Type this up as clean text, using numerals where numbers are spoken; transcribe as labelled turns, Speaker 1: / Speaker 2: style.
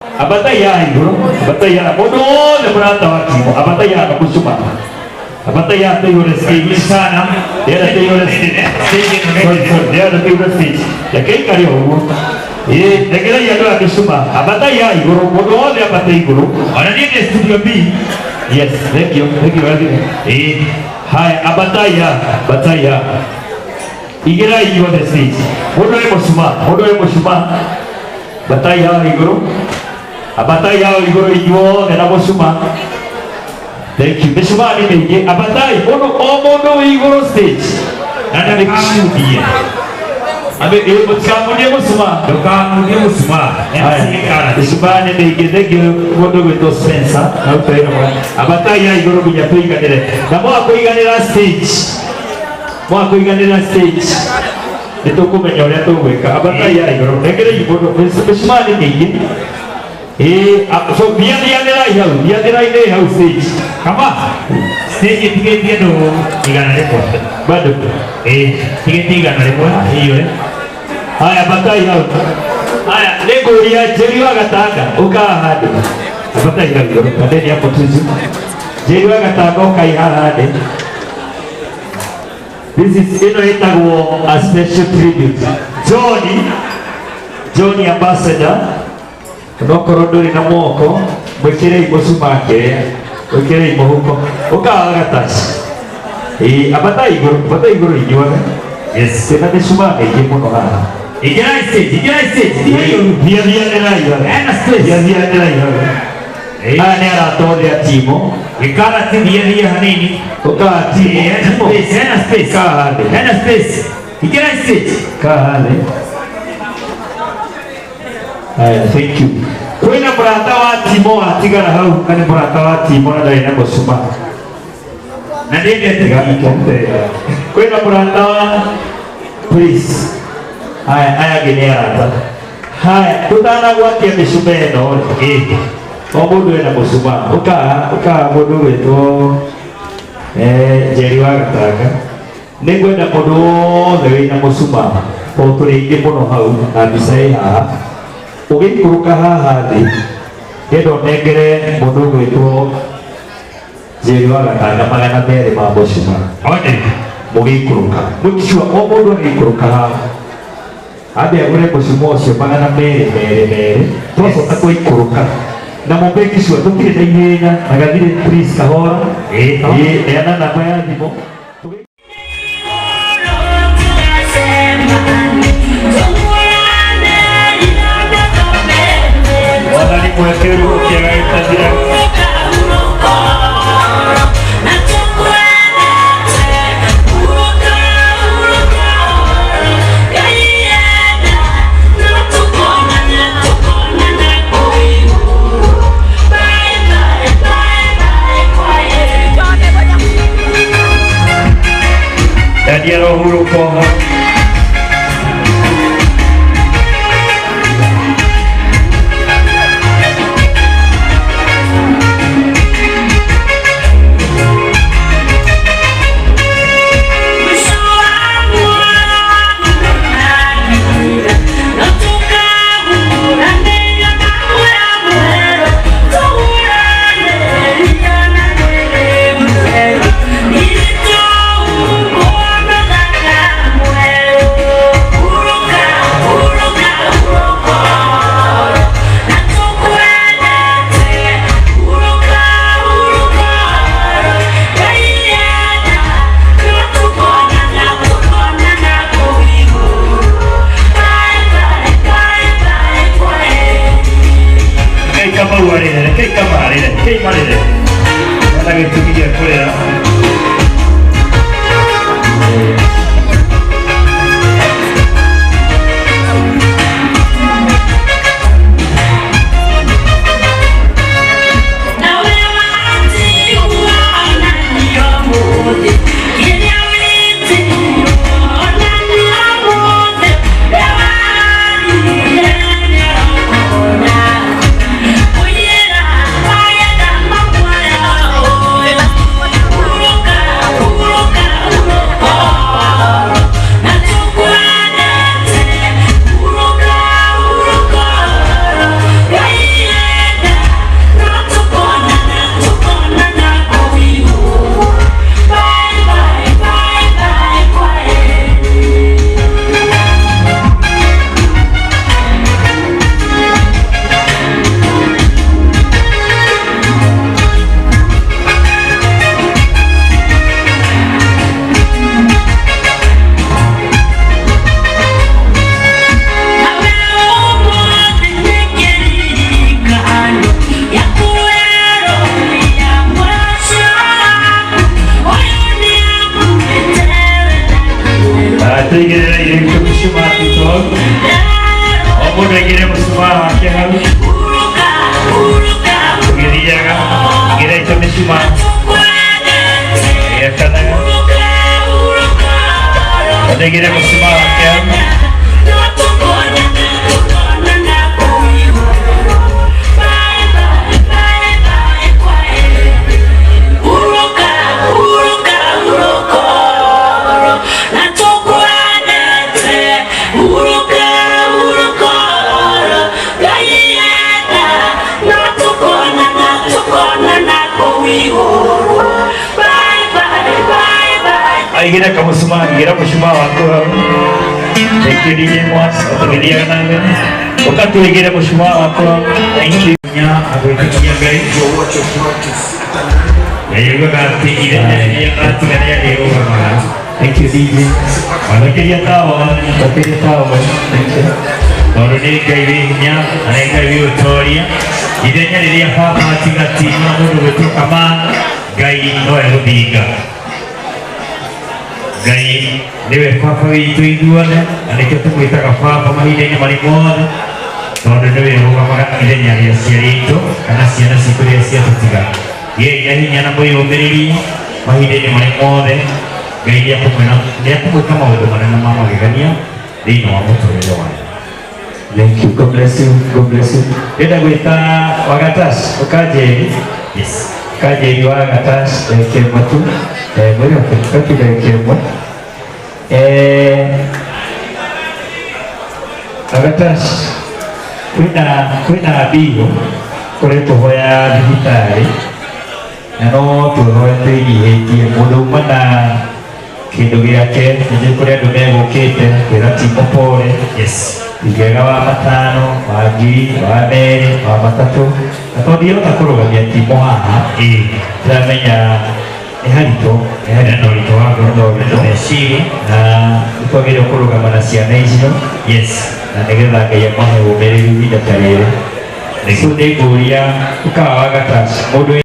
Speaker 1: Ambatai haha igũrũ, ambatai haha mũndũ wothe mũrata wa Timo, ambatai haha na mũcuma, ambatai haha tũihũre stage.
Speaker 2: Sana.
Speaker 1: Ndĩrenda tũihũre stage.
Speaker 2: Stage ĩno nĩ
Speaker 1: Sorry, sorry, ndĩrenda tũihũre stage. Reke ikare o ũguo. Ĩĩ, rekereria andũ aya mĩcuma, ambatai haha igũrũ, mũndũ wothe ambate igũrũ.
Speaker 2: Ona niĩ ndĩ studio B.
Speaker 1: Yes, thank you, thank you, thank you.
Speaker 2: Ĩĩ.
Speaker 1: Haya, ambatai haha, ambatai haha. Igĩrai inyuothe stage. Mũndũ wĩ mũcuma, mũndũ wĩ mũcuma. Ambatai haha igũrũ. Ambatai haha igũrũ inyuothe na mũcuma. Thank you. Mĩcumaa nĩ mĩingĩ. Ambatai mũndũ o mũndũ wĩ igũrũ stage.
Speaker 2: Na ndũkamundie.
Speaker 1: Ambe ĩ mũtikamundie mũcumaa.
Speaker 2: Ndũkamundie mũcumaa. MC Gĩkara.
Speaker 1: Mĩcumaa nĩ mĩingĩ. Thank you mũndũ gwĩtwo Spencer. Na ũtũĩra mwega. Ambatai haha igũrũ nginya tũiganĩre. Na mwaga kũiganĩra stage. Mwaga kũiganĩra stage. Nĩ tũkũmenya ũrĩa tũgwĩka. Ambatai haha igũrũ. Rekereria mũndũ. Mĩcumaa nĩ mĩingĩ. Ĩĩ, so thiathianĩrai hau, thiathianĩrai hau stage.
Speaker 2: Kama stage ĩtigĩtie andũ 100.
Speaker 1: Bado.
Speaker 2: Ĩĩ, tigĩtie 100 ĩiyũre.
Speaker 1: Haya, ambatai hau. Haya, nĩngũria Njeri wa Gatanga, ũka haha handũ. Ambatai hau igũrũ, pandeni hapo tuzu. Njeri wa Gatanga ũkai haha thĩ. This is ĩno ĩtagwo a special tribute. Johnny, Johnny Ambassador, onokorwo ndũrĩ na moko, mwĩkĩrei mũcumaa kĩrĩa, mwĩkĩrei mũhuko. Ũka haha Gataci. Ĩĩ, ambatai igũrũ, ambatai igũrũ inyuothe.
Speaker 2: Yes.
Speaker 1: Twĩna mĩcumaa mĩingĩ mũno haha.
Speaker 2: Ingĩrai stage, ingĩrai stage. Thiai ũru.
Speaker 1: Thiathianĩrai hau.
Speaker 2: Ena space.
Speaker 1: Thiathianĩrai hau.
Speaker 2: Ĩĩ.
Speaker 1: Aya nĩ arata othe a Timo.
Speaker 2: Gĩkara ti thie thie hanini.
Speaker 1: Ũkaga Timo.
Speaker 2: Ĩĩ, ena
Speaker 1: Timo.
Speaker 2: space, ena space.
Speaker 1: Kaa haha thĩ.
Speaker 2: Ena space. Ingĩrai stage.
Speaker 1: Kaa haha thĩ. Haya, thank you. Kwĩna mũrata wa Timo watigara hau na nĩ mũrata wa Timo na ndarĩ na mũcumaa.
Speaker 2: Na ndiendete
Speaker 1: Tiga kwĩna mũrata wa please. Haya, aya angĩ nĩ arata. Haya, tũtanagwatia mĩcumaa ĩno rĩ,
Speaker 2: Ĩĩ.
Speaker 1: o mũndũ ena mũcumaa. Ũkaha, ũkaha mũndũ ũgwĩtwo Njeri wa Gatanga. Nĩ ngwenda mũndũ wothe wĩna mũcumaa tondũ tũrĩ aingĩ mũno hau na mbica ĩ haha. Ũgĩikũrũka haha thĩ, ndĩrenda ũnengere mũndũ ũgwĩtwo Njeri wa Gatanga 200 ma mũcumaa.
Speaker 2: One.
Speaker 1: Mũgĩikũrũka. Mũkicua o mũndũ agĩikũrũka haha. Ambe agũre mũcumaa ũcio 200 merĩ merĩ. Twacoka twaikũrũka. Na mũmake sure tũtirĩ na ihenya na gathirĩ please kahora.
Speaker 2: Ĩĩ.
Speaker 1: Ĩĩ, neana namba ya thimũ.
Speaker 2: Mwathani mwekeru ũkĩaga gĩtathira. Daniel Ohuruko. Aigĩre mũcumaa wake hau. Aigĩre kamũcumaa, igĩra mũcumaa waku hau. Thank you, DJ Mwas, ũtũgĩthiaga na mbere. Ũka tũigĩre mũcumaa waku hau. Thank you. Nya agwĩtĩkia Ngai. Ngai augaga atĩ ithenya rĩrĩa atiga nĩ arĩrũgamaga.
Speaker 1: Thank you, DJ.
Speaker 2: Mathĩkĩria tawa.
Speaker 1: Makĩria tawa. Thank you.
Speaker 2: Tondũ nĩ Ngai wĩ hinya na nĩ Ngai wĩ ũtoria. Ithenya rĩrĩa baba atiga ti na mũndũ gwĩtwo Kama, Ngai no egũthinga. Ngai nĩwe baba witũ ithuothe na nĩkĩo tũmwĩtaga baba mahinda-inĩ marĩ mothe, tondũ nĩwe ũrũgamaga ithenya rĩa aciari aitũ kana ciana citũ rĩrĩa ciatũtiga. Gĩai na hinya na mwĩyũmĩrĩrie mahinda-inĩ marĩ mothe. Ngai nĩekũmwĩka maũndũ manene ma magegania thĩinĩ wa mũtũrĩre wanyu.
Speaker 1: Thank you. God bless you. God bless you. Ndĩrenda gwĩta Wagatash, ũkanjeri.
Speaker 2: Yes.
Speaker 1: Kanjeri wa Gatash, ndagĩka ĩmwe tu. Mwĩhoke, kati ndagĩka ĩmwe. Wagatash, kwĩna mbirũ kũrĩ tũhoya thibitarĩ na no tũhoe twĩnyihĩtie mũndũ uma na kĩndũ gĩake. Nĩnjũĩ kũrĩ andũ megũkĩte kwĩra Timo pole.
Speaker 2: Yes.
Speaker 1: Ingega wa matano, wa ngiri, wa merĩ, wa matatũ, na tondũ ndirota kũrũgamia Timo haha, ndĩramenya nĩ haritũ, nĩ haritũ.
Speaker 2: Hena ũritũ wa ngoro.
Speaker 1: Hena ũritũ.
Speaker 2: Hena meciria.
Speaker 1: Na nĩtwagĩrĩirwo kũrũgama na ciana icio.
Speaker 2: Yes.
Speaker 1: Na nĩgetha Ngai amahe ũmĩrĩru ihinda ta rĩrĩ. So nĩ ngũria ũkawa wa Gatash mũndũ.